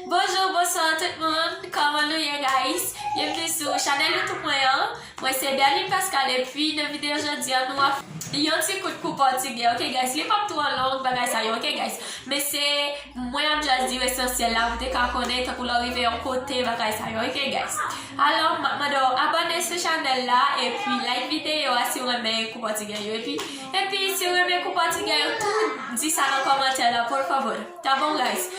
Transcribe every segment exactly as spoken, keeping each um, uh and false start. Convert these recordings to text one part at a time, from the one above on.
Bonjou, bonswa tout moun. Kòman nou ye, guys? Byenvni sou chanèl YouTube mwen an. Mwen se Berline Pascal, epi nan videyo jodi a, nou ap yon ti kout kou pòtigè, ok, guys? Li p ap twò long, bagay sa yo, ok, guys? Men se mwen ap just di esansyèl la, pou te ka konnen, tankou lè w rive yon kote, bagay sa yo, ok, guys? Alò, m ap mande w abòne sou chanèl la, epi like videyo a si w renmen kou pòtigè yo, epi, epi si w renmen kou pòtigè yo, tou di sa nan kòmantè la, por favor. Tá bom, guys?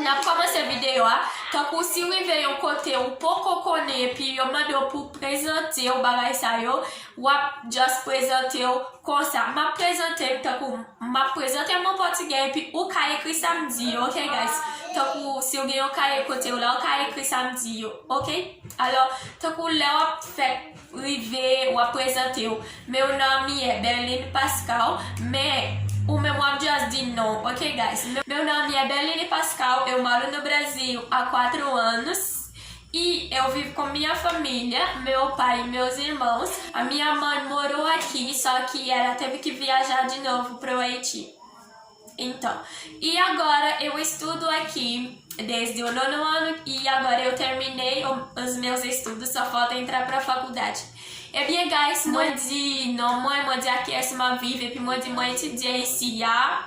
N ap kòmanse videyo a. Tankou si w rive yon kote ou poko konnen epi yo mande w pou w prezante w bagay sa yo, w ap just prezante w konsa. M ap prezante m tankou m ap prezante m an pòtigè epi ou ka ekri sa m di yo, ok, guys? Tankou si w gen yon kaye kote w la, ou ka ekri sa m di yo, ok? Alò, tankou lè w ap fè rive, w ap prezante w. Meu nome é Berline Pascal, men ou menm w ap just di non, ok, guys? Meu nome é Berline Pascal, eu moro no Brasil há quatro anos e eu vivo com minha família, meu pai e meus irmãos. A minha mãe morou aqui, só que ela teve que viajar de novo pro Haiti. Então, e agora eu estudo aqui desde o nono ano e agora eu terminei o- os meus estudos, só falta entrar para a faculdade. Ebyen, guys, mwen di non mwen, mwen di a kiyès m ap viv, epi mwen di mwen etidye isi a,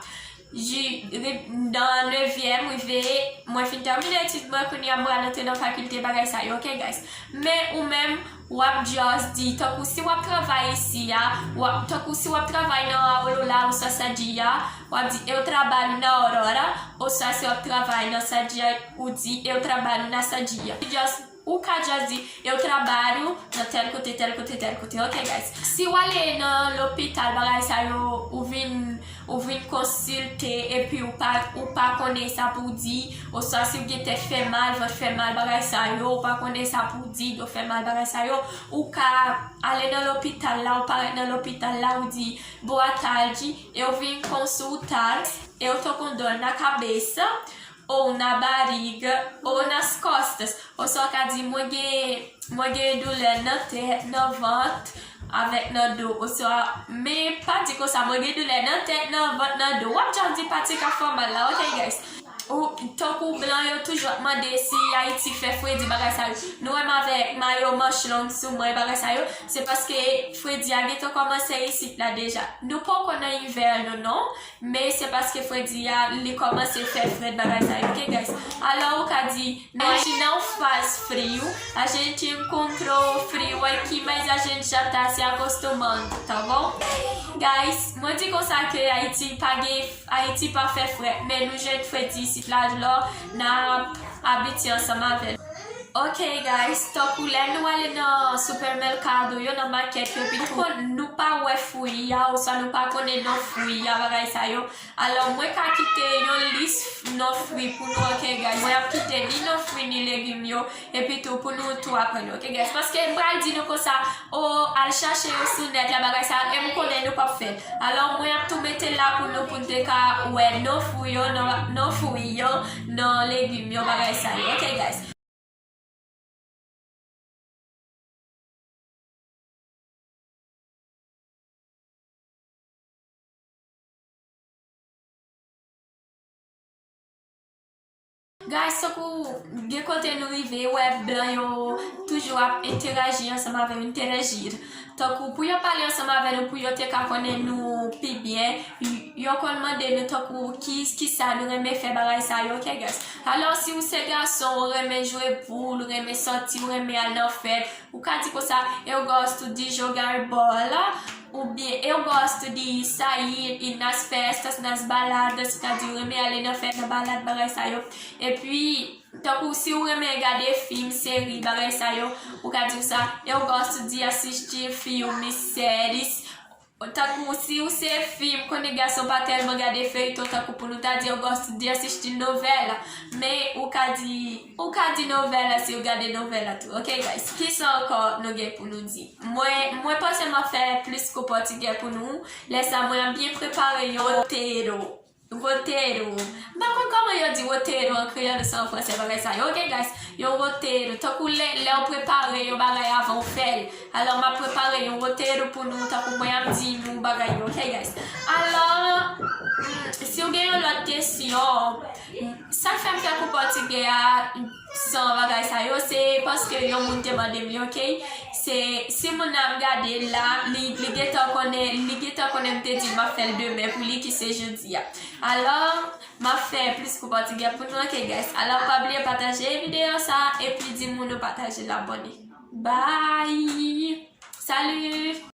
ji- ri- nan nevyèm, rive, mwen fin tèmine etid mwen, kounye a mwen al antre nan fakilte, bagay sa yo, ok, guys? Men ou menm, w ap just di, tankou si w ap travay isi a, w ap, tankou si w ap travay nan Aolola oswa Sadia, w ap di, eu trabalho na Aurora, oswa si w ap travay nan Sadia, ou di, eu trabalho na Sadia. Just, ou ka just di, eu trabalho nan tèl kote, tèl kote, tèl kote, ok, guys? Si w ale nan lopital, bagay sa yo, ou vin ou vin konsilte epi ou pa, ou pa konnen sa pou w di, oswa si w gen tèt fè mal, vant fè mal, bagay sa yo, ou pa konnen sa pou w di, do fè mal, bagay sa yo, ou ka ale nan lopital la, ou parèt nan lopital la, ou di, boa tarde, eu vim consultar, eu tô com dor na cabeça, ou na barriga, ou nas costas. Oswa w ka di, mwen gen, mwen gen doulè nan tèt, nan vant, avèk nan do. Oswa, men pa di konsa, mwen gen doulè nan tèt, nan vant, nan do. W ap just di pati k ap fè w mal la, ok, guys? Ou, tankou blan yo toujou ap mande si Ayiti fè fredi, bagay sa yo. Nou wè m avèk mayo manch long sou mwen, bagay sa yo. Se paske fredi a gentan kòmanse isit la deja. Nou poko nan ivè nou, non. Men se paske fredi a, li kòmanse fè frèt, bagay sa yo, ok, guys? Alò, ou ka di, a gente não faz frio, a gente encontrou frio aqui, mas a gente já tá se acostumando, tá bom? Guys, mwen di konsa ke Ayiti pa gen, Ayiti pa fè frèt, men nou jwenn fredi isit la, alò, n ap abitye ansanm avè l. Ok, guys, tankou lè nou ale nan supermercado yo, nan makèt yo, epi nou konn, nou pa wè fwi a, oswa nou pa konnen non fwi a, bagay sa yo. Alò, mwen ka kite yon lis non fwi pou nou, ok, guys? Mwen ap kite ni non fwi, ni legim yo, epi tou pou nou tou aprann yo, ok, guys? Paske m pral di nou konsa, o, al chache yo sou nèt la, bagay sa, e m konnen nou p ap fè l. Alò, mwen ap tou mete l la pou nou, pou n te ka wè non fwi yo, non, non fwi yo, non legim yo, bagay sa yo, ok, guys? Guys, tankou gen kote nou rive, wè blan yo toujou ap enteraji ansanm avè yo, interagir. Tankou pou yo pale ansanm avè nou, pou yo te ka konnen nou pi byen, y- yo konn mande nou tankou ki, ki sa nou renmen fè bagay sa yo, ok, guys? Alò, si w se gason, ou renmen jwe boul, ou renmen sòti, ou renmen al nan fèt, ou ka di konsa, eu gosto de jogar bola, oubyen eu gosto de sair, ir nas festas, nas baladas, sètadi ou renmen ale nan fèt, nan balad, bagay sa yo. Epi, tankou si ou renmen gade fim, seri, bagay sa yo, ou ka di konsa, eu gosto de assistir filmes, séries. Tankou si ou se fi, m konnen gason pa tèlman gade feyton, tankou pou nou ta di, eu gosto de assistir novela. Men ou ka di, ou ka di novela si ou gade novela tou. Ok, guys? Kisa ankò nou gen pou nou di? Mwen, mwen panse m ap fè plis kou pòtigè pou nou. Lè sa, mwen ap byen prepare yon roteiro. Roteiro. M pa konn kòman yo di roteiro an kreyòl ouswa an fransè, bagay sa yo. Ok, guys, yon roteiro. Tankou lè, lè w prepare yon bagay avan w fè l. Alò, m ap prepare yon roteiro pou nou, tankou mwen ap di nou bagay yo. Ok, guys. Alò, mm, si w gen yon lòt kesyon, sa k fè m fè kou pòtigè a, san bagay sa yo, se paske yon moun te mande m li, ok? Se, si moun nan ap gade la, li, li gentan konnen, li gentan konnen m te di m ap fè l demen pou li ki se jodi a. Alò, m ap fè plis kou pòtigè pou nou, ok, guys? Alò, pa bliye pataje videyo sa, epi di moun ou pataje l, abòne. Bye! Salut!